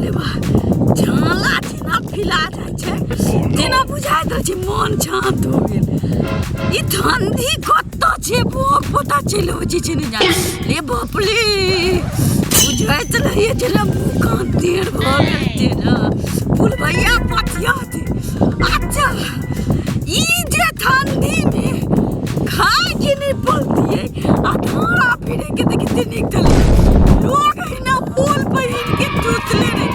रे बा झाला जेना फिला जाइ छै तेना बुझाइत रहै छै मन शान्त हो गेल। ई ठंडी कतऽ छै भोग पता चलि होइ छै नहि जाने रे बाप रे बुझाइत रहैए जेना मुँह कान टेढ़ भऽ गेल तेना फुलभैया पथिया छै। अच्छा ई जे ठंडीमे खायके नहि पड़तियै आ धारा फिरैके तऽ कते नीक छलै। लोग अहिना बोल पहिन के सुतले रहै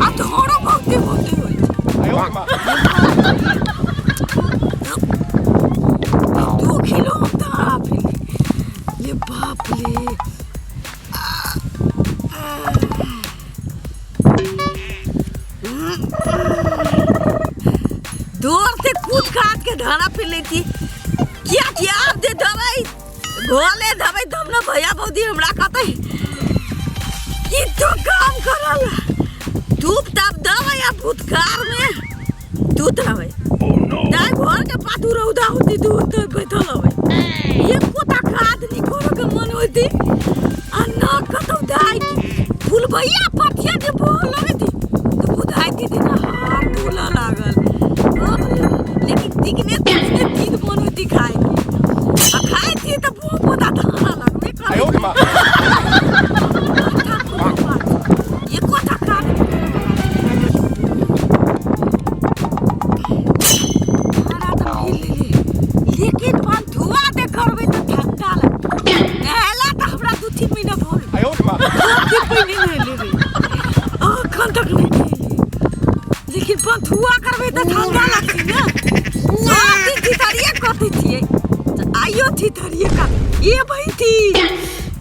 आ धारो बहुते बहुते होइ छै। 2 किलो हम धारा फिरली ले बाप रे। दूर से कूद काट के धारा पी लेती किया किया आप दे दवाई घोले दवाई तब ना भैया भौजी हमरा कहते कि तू काम करल धूप ताप दवाई आ भूतकार में दूध रहे दाई घर के पाछू रौदा होती दूध तो बैठल हवे एको ता काज नहीं करे के मन होती आ न कतौ दाई फुलबैया पथिया जे बोल लगे थी तो बुझाई थी ना हार डोला लागल। लेकिन दिखने दिखने तीन मन होती खाए के आ खाए थी तो वो पोता धाना लगबे करे। एको ता काज खाना तऽ पी लेली लेकिन बंधुआ दे करबै तऽ ठंडा लगतै। नहेला तऽ हमरा 2-3 महीना भऽ गेल। 2 दिन पहिने नहेले रही अखन तक नहि नहेली लेकिन बंधुआ करबै तऽ ठंडा लगतै ने। सब दिन थिथरिये कटै छियै तऽ आइयो थिथरिये काट ये बहिन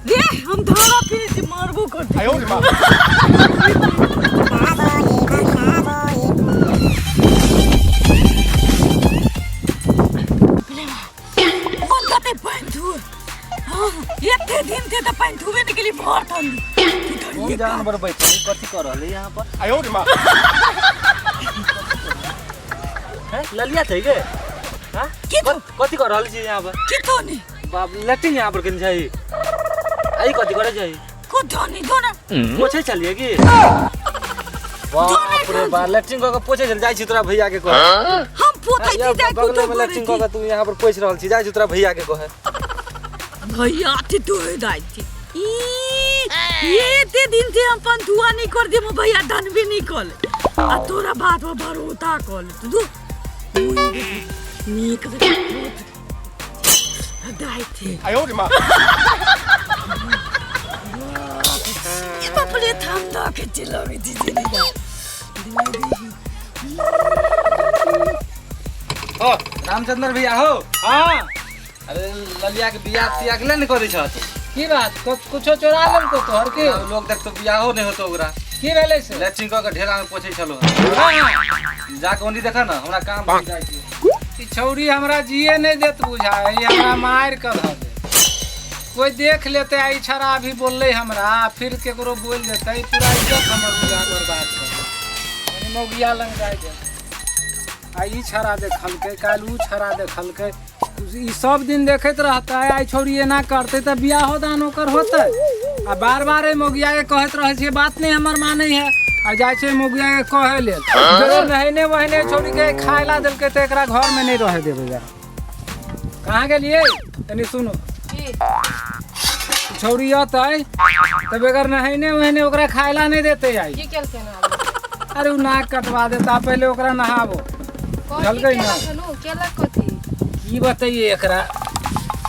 रे हम धारा फिरै छी मारबो करतै। मन कते पानि धो एते दिन से तऽ पानि धोबे नहि केली भर ठंडी। कोन जानवर बैठल है कथी कर रहल है यहाँ पर? हैं ललिया थे गे? हाँ की तो? कथी कर रहल छी यहाँ पर? की तो नहीं बाप लैट्रिन यहाँ पर केने छै आई कथी करे छै? कुछो नहीं धो ना पोछे छलियै की? बाप रे बाप लैट्रिन कऽ के पोछे छल जाइ छी तोरा भैया के कहे। हम पोछै छी जाइ बगले में लैट्रिन कऽ के तू यहाँ पर पोछि रहल छी जाइ छी तोरा भैया के कहे। भैया ते धोए जाइ छी ई एते दिन से हम अपन धुआ नहीं कर दे भैया धनबे नहीं कर आ तोरा बात में भरोसा कर तू नीक दाइ थे। ये बाप रे ठंडा के लगे दीदी ओ रामचंद्र भैया हो। हाँ अरे ललिया के बियाह तियाह के ने करै छथ? की बात कुछो चोरा लेलको तोहर के? लोग देख तो बियाहो नहीं होतो ओकरा। की भेलै से? लैट्रिन कऽ के ढेला में पोछै छलो। हाँ जाके ओनी देखा ना हमरा काम भऽ जाइ छै। ई छौरी हमरा जिए नहीं देत बुझाए ई हमरा मारि कऽ धऽ दे। कोई देख लेते आ ई छड़ा अभी बोलले हमरा फिर केकरो बोल देते पूरा इज्जत हमर बुझा बर्बाद कर दे। मौगिया लंग जाय दे आ ई छड़ा देखलकै काल्हि ऊ छड़ा देखलकै ई सब दिन देखैत रहतै आई छौरी एना करतै तऽ बियाहो दान ओकर होतै। आ बार बार एहि मौगिया के कहैत रहै छियै बात नहि हमर मानै है आ जाइ छै मौगिया के कहै लेल जब नहेने वहेने छौरी के खाय ला देलकै तऽ एकरा घर में नहीं रहे देबै जरा। कहाँ गेलियै तनी सुनू छौरी अतै तऽ बगैर नहेने वहेने ओकरा खाय ला नहीं देतै आई। की केलकै ना? अरे उ नाक कटवा देता पहले ओकरा नहाबो। चलकै ना केलक कथी? की बतैये एकरा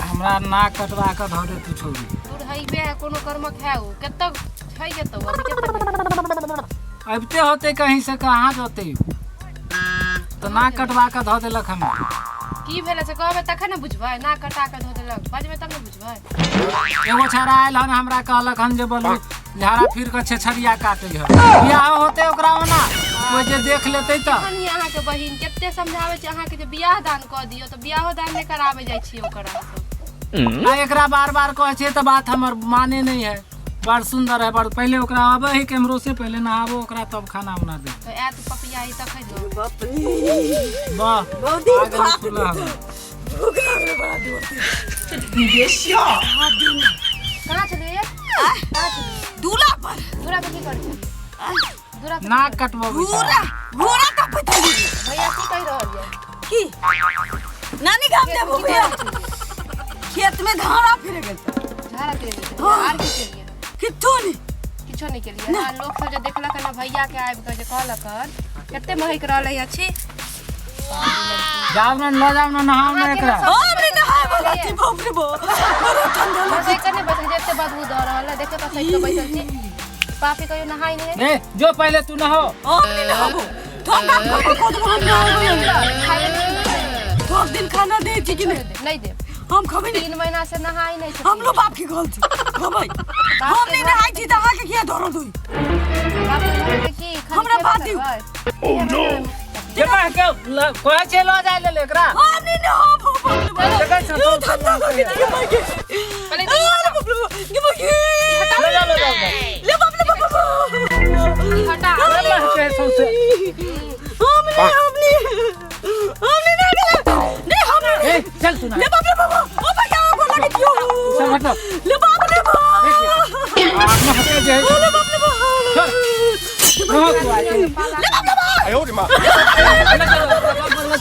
हमरा नाक कटवा के धऽ देतू छौरी। दूर हइबे है कोनो कर्मक है उ कतौ छै कतौ अभी कतौ अबिते होते कहीं से कहाँ जते तो नाक कटवा के धऽ देलक हमरा। की भेलै से कहबै तखन ने बुझबै नाक कटा के धऽ देलक बजबै तब ने बुझबै। एगो छड़ा आयल हन हमरा कहलक हन जे बोलू झाड़ा फिर के छेछरिया काटे है बियाह होते ओकरा ओना कोई जे देख लेतै तऽ। अखन अहाँके बहिन कते समझाबै छै अहाँके जे बियाह दान कऽ दियौ तऽ बियाहो दान नहि कराबै जाइ छियै ओकर अहाँ। आ एकरा बार बार कहै छियै तऽ बात हमर माने नहीं है। बड़ सुंदर है बड़ पहले ओकरा आबै है केमरो से पहले नहाबो ओकरा तब खाना उना दे। तऽ आयत पपिया ई तखन ने। बाप रे वाह बहुत आ गेलै खुला। भूख लागल बड़ा जोर से। कहाँ छलियै? दूल्हा पर। दूल्हा पर की करै छलियै? दूरा पे नाक कटबो घोड़ा घोड़ा टपैत है भैया की कहि रहल ये की नानी गाम देबो भैया खेत में धारा फिर गेल झाड़ा के लिए हाँ। आर की केलिए कितो नहीं किछो नहीं केलिए आ लोक सब जे देखलक हन भैया के आबि के जे कहलक हन कते महक रहल है अछि जाओ ना ल जाओ ना नहाओ ना एकरा हम नहीं नहाए वाला थी बाप रे बाप बड़ा ठंडा लगे बस एकर नहि बैसल जते बदबू दऽ रहल है देखे तऽ सटि कऽ बैसल छी पापी कहियो नहाय नहि है ए जो पहले तू नहो हम नहीं नहाबो ठंडा को को हम नहाबो खाय लए नहि थोड़ दिन खाना दे छी कि नहीं देब नहि देब हम खबै नहीं 3 महीना से नहाय नहि छै हम लोग बाप के गलती खबै हम नहीं नहाई छी त अहाँ के किया दर्द होई बाप के घर के की खाली हमरा खेबे बात दियौ। करबै? के माह के कहै छै ल जाय लेल एकरा हम नहीं नहाबो बाप रे बाप देखै छौ यो ठंडा लगे छी के माय के पहिले अरे बाप रे बाप, के माय के ल जाओ ल जाओ ले बाप रे बाप ई हटा ले माह के सौंसे हम नहीं हम नहीं हम नहीं नहीं नहीं हम नहीं ए चल तू ना ले बाप रे बाप ओ भैया को लगे दियो चल हटो ले बाप रे बाप आ माह के जे ले बाप रे बाप नहो तू आइ ले बाप रे बाप 哎呦我的妈！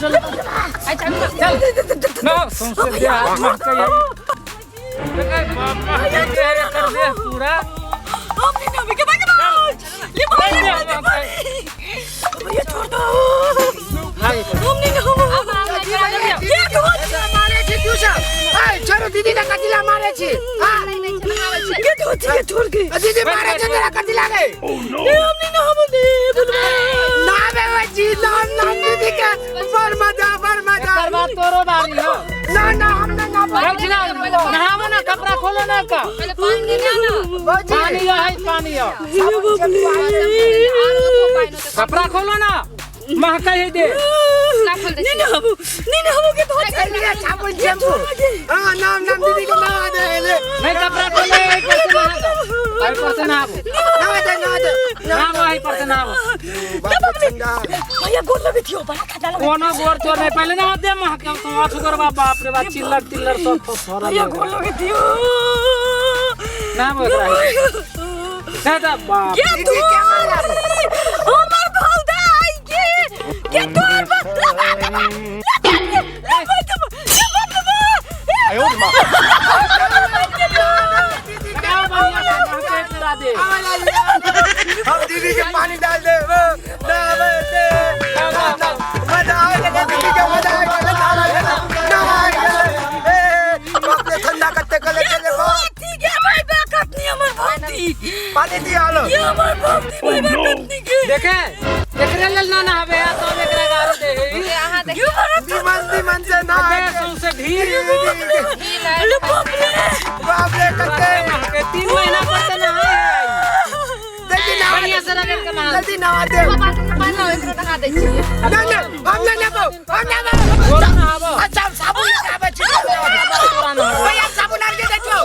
चल नहो सौंसे दे हाथ माह के देखै बाप माह के रे कर दे पूरा हम नहीं ना के भाग ले बाप रे बाप भैया छोड़ दो हाय हम नहीं ना ये तो मारे छी तू सब ए छोड़ो दीदी के कथिला मारे छी हां ये तो ये छोड़ के दीदी मारे छै तोरा कथिला गे ले हम नहीं ना हम ले बोलबा ना बे जी नाम नाम दीदी के बड़ मजा बड़ मजा एकर बाद तोरो बारी हो ना ना हम ना ना बैठ ना नहावो ना कपड़ा खोलो ना का पहिले पानि ले ना भौजी पानी है पानी है आर ओतो पानि होतै कपड़ा खोलो ना महकै है दे ना खोल दै नहीं ना हम नहीं ना हम के तो लिए साबुन शैम्पू हां नाम नाम दीदी के नहा दे ले नहीं कपड़ा खोलो एहि पर से नहा दो एहि पर से नहाबो नहा दे नहा दे नहाबो एहि पर से नहाबो बाप रे ठंडा भैया गोल लगे थियो बड़ा ठंडा लगे कोनो गोर तोर नहीं पहले नहा दे महके तो आठ करबा बाप रे बाप चिल्लर तिल्लर सब फसरा भैया गोल लगे थियो नहाबो एकरा ना दा बाप के दीदी के मारा हमर भौदा आई के के तोर बाप ले बाप रे बाप ले बाप रे बाप ले बाप रे बाप 哎呦我的妈！ लगाओ बढ़िया से महके तेरा दे हम दीदी के पानी डाल दे वो ना बे दे ना ना मजा आएगा दीदी के मजा आएगा ना आएगा ना आएगा ए बाप रे ठंडा कत्ते कले चले बा ठीक है भाई बा कटनी हमर भौदी पानी दिया लो ये हमर भौदी भाई बा कटनी के देखे एकरे लेल ना नहाबे आ तब एकरा गाड़ी दे ए अहाँ देख ये बड़ा दीमन दीमन से ना दे सौंसे ढीर ई लाइ ले बाप रे बाप रे कत्ते महके 3 महीना पर से नहाए है आई जल्दी नहा बढ़िया से रगड़ के नहा जल्दी नहा दे बाल्टी में पानि लाओ एकरो नहा दै छियै ना ना हम ना नहाबो हम ना नहाबो गोर नहाबो अच्छा हम साबुन नहाबे छी भैया हम साबुन आन के दे छो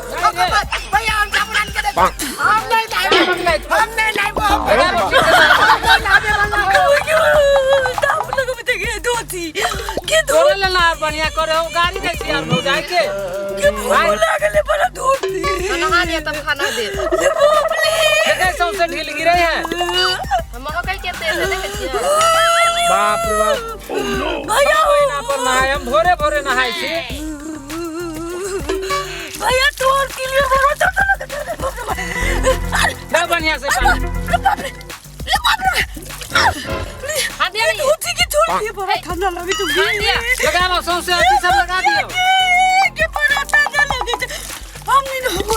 भैया हम साबुन आन के दे हम नहीं नहाबो हम नहीं नहाबो हम नहीं नहाबे वाला ताप लगे के धोती के धो तोरे लेल ना बढ़िया करे हो गाड़ी दै छी यार भौजाई के के भूख लागले बड़ा धोती नहा लिअ तब खाना देब ले बाप रे देखे सौंसे ढील गिरे है महकै केते से देखै छियै बाप रे बाप भैया महीना पर नहाय हम भोरे भोरे नहाय छी भैया तोर के लिए बड़ा ठंडा लगे ना बढ़िया से पानी ले बाप रे ले बाप रे हाथ दिया ये नहीं धोती के छोड़ दिए बड़ा ठंडा लगे तो दिया। लगाबो सौंसे अथी सब लगा दियो के बड़ा ठंडा लगे छै। हम नहीं नहाबो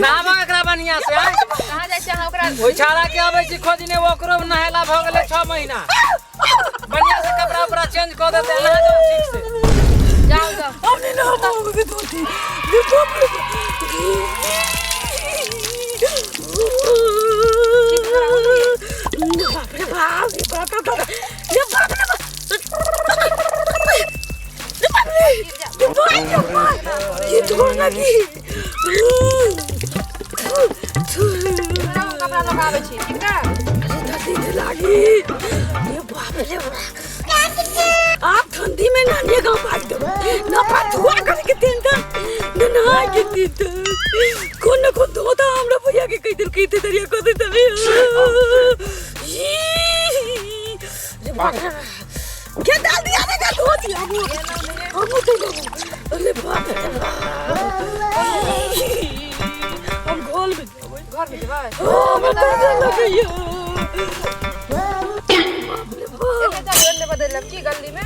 नहाबो एकरा बढ़िया से आय कहाँ जाइ छियै अहाँ ओकरा ओहि छाड़ा के अबै छी खोजने ओकरो नहेला भऽ गेलै 6 महीना बढ़िया से कपड़ा उपड़ा चेंज कऽ देतै नहा जाओ ठीक से जाउ जाउ हम नहीं नहाबो के धोती ले बाप रे बाप रे बाप रे बाप रे बाप रे बाप रे बाप रे बाप रे ये भाई ये भाई ये छोड़ना की एकरा हम कपड़ा लगाबै छी ठीक ने ठंडी लागी ये बाप रे बाप आप ठंडी में नानी गाँव भाग दो ना पाथुआ करके टेंशन ना नहा के टेंशन कौन ना कौन धोता हमरा भैया के कह दिल कहते दरिया को दे तभी बाप रे। के डाल दिया रे का धो दिया हमू हमू तो अरे बाप रे बाप। हम घोल में जेबै। घर में जेबै ओ हमरा दर्द लगैया। एने चलू एने बदलि लेब की गली में।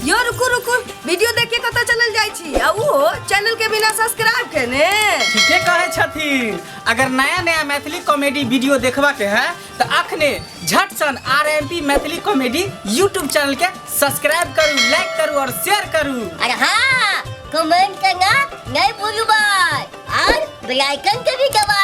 यो रुकू रुकू, वीडियो देख के कतऽ चलल जाइ छी आ उहो चैनल के बिना सब्सक्राइब केने? ठीके कहै छथिन। अगर नया नया मैथिली कॉमेडी वीडियो देखबा के है तो अखने झट सन RMP Maithili comedy YouTube channel के सब्सक्राइब करू, लाइक करू और शेयर करू। और हाँ, कमेंट करना नहीं भूलू भाई, और बेल आइकन के भी दबा